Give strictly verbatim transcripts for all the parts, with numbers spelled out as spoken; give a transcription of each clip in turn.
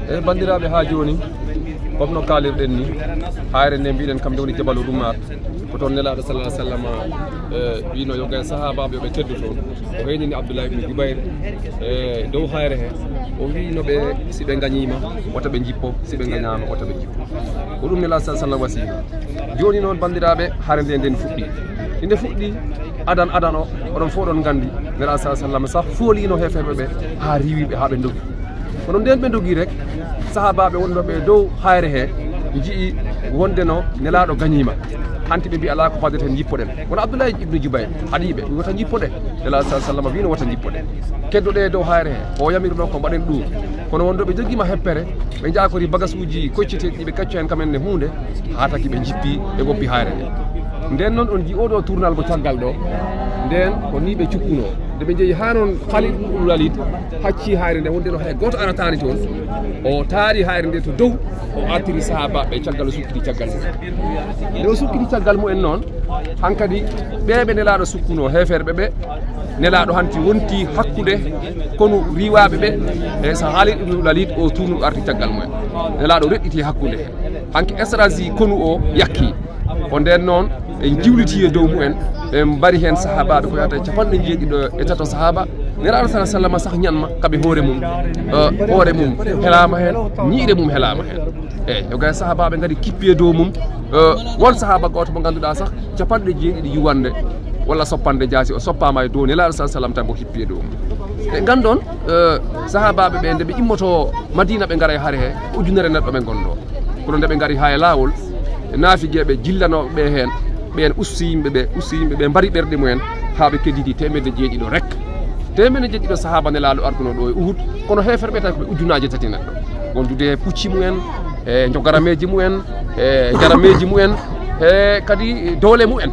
E banndiraaɓe, haa jooni, comme no kaalirɗen ni, haayre nde mbiɗen kam nde woni Jabalu Rummaat, ko toon Nelaaɗo sallallahu alaihi wasallam, eh, wiino yo gay sahaabaaɓe yo ɓe teddu toon. O heynini Abdullah ibn Jubayr, eh, dow haayre he, o wiino ɓe si ɓe ngañiima, wota ɓe njippo, si ɓe ngañaama, wota ɓe njippo. Ko ɗum Nelaaɗo sallallahu alaihi wasallam wasiino. Jooni noon, banndiraaɓe, haayre nde nden fuɗɗi. Nde fuɗɗi, adan, adan o, oɗon fof oɗon nganndi, Nelaaɗo sallallahu alaihi wasallam sah fooliino heeferɓe ɓe haa riiwi ɓe, haa ɓe ndogi. Kono nden ɓe ndogi rek, sahaabaaɓe wonɓe ɓe dow haayre he nji'i wonde no Nelaaɗo gañiima. Hanti ɓe mbi'i, "Alaa ko fadete, njippoɗen." Kono Abdullahi ibnu Jubayr haɗi ɓe, wota njippoɗen. Nelaaɗo sallallahu alaihi wasallam wiino, "Wota njippoɗen. Keddoɗee dow haayre he." O yamiruno ko mbaɗen ɗum. Kono wonde ɓe jogiima heppere, ɓe njaakori bagasuuji kocceteeɗi ɗi ɓe kacca heen kam en ne huunde, haa taki ɓe njippi, ɓe ngoppi haayre nde. Nden noon on nji oɗo tournal mo caggal ɗo, nden ko ni ɓe cukkunoo. Nde ɓe njehi haa noon Khalid ibn Walid hacci haayre nde, wonde no hay gooto arataani toon, o taari haayre nde to dow, o artiri sahaabaaɓe caggal, o sukkiti caggal mumen. Nde o sukkiti caggal mumen noon, hankadi ɓe ɓe Nelaaɗo sukkunoo, heeferɓe ɓe, Nelaaɗo hanti wonti hakkunde konu riiwaaɓe ɓe, e so Khalid ibn Walid o tuunu arti caggal mumen. Nelaaɗo reɗɗiti hakkunde he. Hanki stratégie konu o yakki. Ko nden noon ɓe njiwliti e dow mumen, ɓe mbari heen sahaabaaɓe ko yahata e capanɗe jeeɗiɗo e tato sahaaba. Nelaaɗo sallallahu alaihi wasallam sah ñanma kaɓe hoore mum, eh, hoore mum helaama heen, ñiiɗe mum helaama heen. Eyi, yo gay sahaabaaɓe ngari kippi e dow mum, eh, won sahaaba gooto mo ngannduɗaa sah capanɗe jeeɗiɗi yuwannde walla soppande jaasi, o soppaama e dow Nelaaɗo sallallahu alaihi wasallam tan mo kippi e dow mum. E nganndon, eh, sahaabaaɓe ɓe nde ɓe immotoo Madiina ɓe ngara e haayre he, ko ujunere neɗɗo ɓe ngonndoo. Kono nde ɓe ngari haa e laawol, naafigeeɓe jillanooɓe ɓe heen, ɓeen usti yimɓe ɓe, usti yimɓe ɓe, mbari ɓerɗe mumen haa ɓe kedditi teemedde jeeɗiɗo rek. Teemedde jeeɗiɗo sahaaba Nelaaɗo arduno ɗo e Uhud, kono heeferɓe tawi ko ɓe ujunaaje tati neɗɗo. Wondude e pucci mumen, e njogarameeji mumen, e njarameeji mumen, e kadi doole mumen.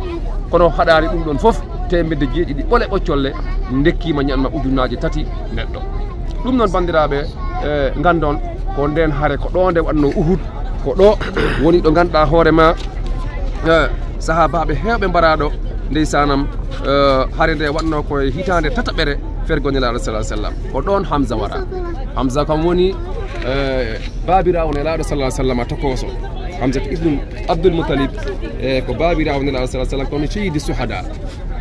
Kono haɗaani ɗum ɗon fof, teemedde jeeɗiɗi ɓole ɓoccolle ndekkiima ñanma ujunaaje tati neɗɗo. Ɗum noon, banndiraaɓe, eh, nganndon ko ndeen haayre, ko ɗo nde waɗnoo Uhud, ko ɗo woni ɗo ngannduɗaa hoore maa, eh, sahaabaaɓe heewɓe mbaraa ɗo, ndeysaanam, eh, haayre nde waɗnoo ko e hitaande tataɓere fergo Nelaaɗo sallallahu alaihi wasallam. Ko ɗoon Hamza waraa. Hamza kam woni, eh, baabiraawo Nelaaɗo sallallahu alaihi wasallam tokooso. Hamza ibnu Abdul Muttalib, eh, ko baabiraawo Nelaaɗo sallallahu alaihi wasallam, kono sayyidi suhada.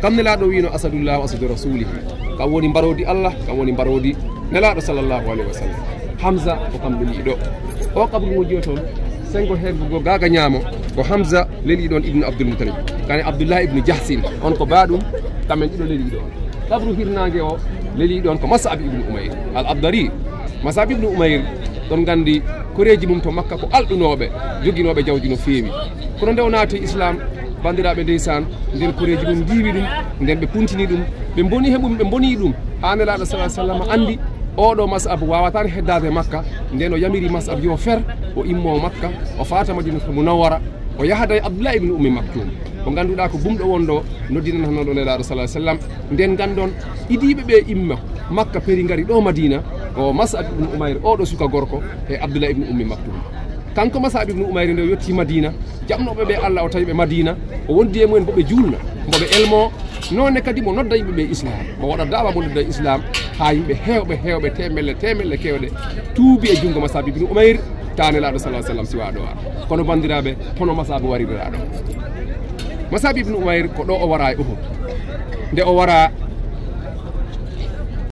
Kam Nelaaɗo wiino, "Asadullah wa asadu rasulihi." Kam woni mbaroodi Allah, kam woni mbaroodi Nelaaɗo sallallahu alaihi wasallam. Hamza ko kam leliiɗo. O qabru mo jiyoton, sengo heergo goo gaaga ñaamo, ko Hamza leliiɗo on ibnu Abdul Muttalib. Kane Abdullah ibnu Jahsin, on ko baaɗum, kam en ɗiɗo leliiɗo on. Qabru hirnaange o leliiɗo on ko Mas'ab ibnu Umayr al-Abdari. Mas'ab ibnu Umayr, ɗon nganndi koreeji mum to Makka ko alɗunooɓe, joginooɓe jawdi no feewi. Kono nde o naati Islam, banndiraaɓe, ndeysaan, nden koreeji mum ndiiwi ɗum, nden ɓe puntini ɗum, ɓe mboni he mum, ɓe mboni ɗum. Haa Nelaaɗo sallallahu alaihi wasallam anndi, oɗo Mas'ab waawataa heddaade Makka, nden o yamiri Mas'ab yo fer, o immo Makka, o faata Madinatul Munawwara, o yahada e Abdullah ibn Ummi Maktum, mo ngannduɗaa ko bumɗo wonɗo, noddinananooɗo Nelaaɗo sallallahu alaihi wasallam. Nden nganndon, idiiɓe ɓe imma Makka, peri ngari ɗo Madina, ko Mas'ab ibn Umayr, oɗo suka gorko, e Abdullah ibn Ummi Maktum. Kanko Mas'ab ibn Umayr, nde o yotti Madina, jaɓnooɓe ɓe Allah, o tawi ɓe Madina, o wondi e mumen, mbo ɓe juulna, mbo ɓe elmo, noone kadi mo nodda yimɓe ɓe Islam, mo waɗa da'wa mo nodda Islam, haa yimɓe heewɓe, heewɓe, teemelle, teemelle keewɗe, tuubi e junngo Mas'ab ibn Umayr, taa Nelaaɗo sallallahu alaihi wasallam siwaa ɗo. Kono banndiraaɓe, hono Mas'ab waririraa ɗo. Mas'ab ibn Umayr ko ɗo o wara e Uhud. Nde o wara,